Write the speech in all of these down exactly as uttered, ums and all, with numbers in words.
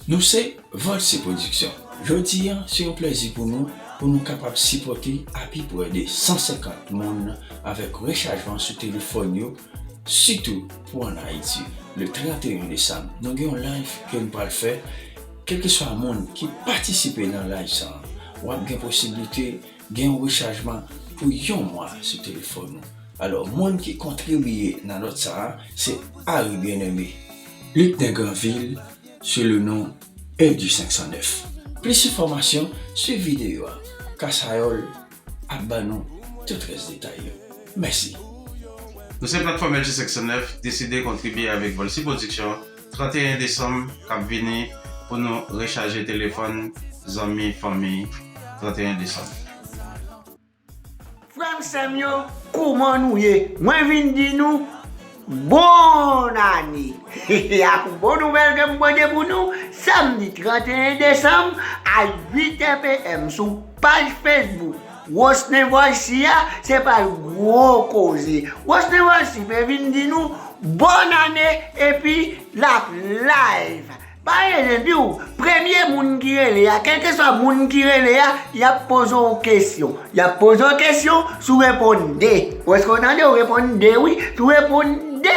Nou se Volcy Production. Jodi a, se yon plèzi pou nou, pou nou kapab sipòte apiprè de san senkant moun avèk rechajman sou telefòn yo, sitou pou ann Ayiti. Le trannteyen desanm, nou gen yon live ke n pral fè. Kèlkeswa moun ki patisipe nan live sa a, w ap gen posiblite gen yon rechajman pou yon mwa sou telefòn ou. Alò, moun ki kontribye nan nòt sa a, se Harry Bien-Aimé, Luc de Granville, sou le non L G senk san nèf. Plis enfòmasyon, swiv videyo a. Kasayòl ap ban nou tout rès detay yo. Mèsi. Nou se platfòm L G senk san nèf, deside kontribye avèk Volcy Production, trannteyen desanm k ap vini, pou nou rechaje telefòn zanmi, fanmi, trannteyen desanm. Frè m, sè m yo, kouman nou ye? Mwen vin di nou bòn ane. Ak bon nouvèl ke m pote pou nou, samdi trannteyen desanm a uit è P M sou paj Facebook Wosnen Volcy a, se pral gwo koze. Wosnen Volcy pe vin di nou bòn ane epi l ap live. Pa rele di w, premye moun ki rele a, kèlkeswa moun ki rele a, y ap poze w kesyon. Y ap poze w kesyon, si w reponn de. Èske w tande? W reponn de, wi. Si w reponn de,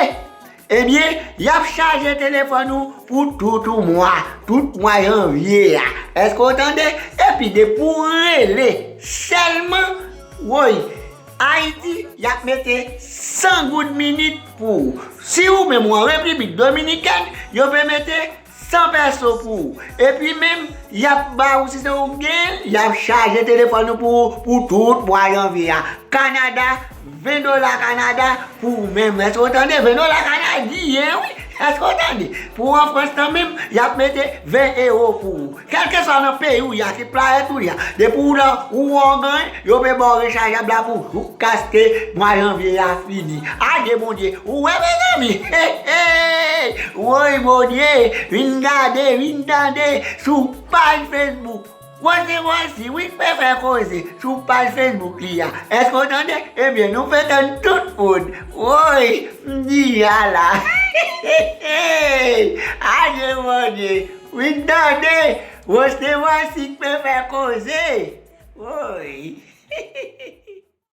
ebyen, y ap chaje telefòn ou pou tout yon mwa, tout mwa janvye a. Èske w tande? Epi depi w rele sèlman, woy, Ayiti, y ap mete san goud minit pou ou. Si ou menm ou an Repiblik Dominikèn, yo pe mete san pèso pou ou. Epi menm, y ap ba ou, si se ou genyen l, y ap chaje telefòn ou pou, pou tout mwa janvye a. Kanada, ven dola Kanada pou ou menm. Èske w tande? Ven dola kanadyen, wi. Èske w tande? Pou ou an Frans lan menm, y ap mete ven ewo pou ou. Kèlkeswa nan peyi w ye a, ki planèt ou ye a, depi w la, ou wè w genyen, yo pe ba w rechajab la pou joukaske mwa janvye a fini. Adye Bondye, ou wè, mezanmi? Hey, hey! Woy, Bondye, vin gade, vin tande sou paj Facebook Wosnen Volcy, wi, k pe fè koze sou paj Facebook li a. Èske w tande? Ebyen, nou fè tann tout moun. Woy, m di a la. Adye Bondye, vin tande, Wosnen Volcy k pe fè koze. Woy.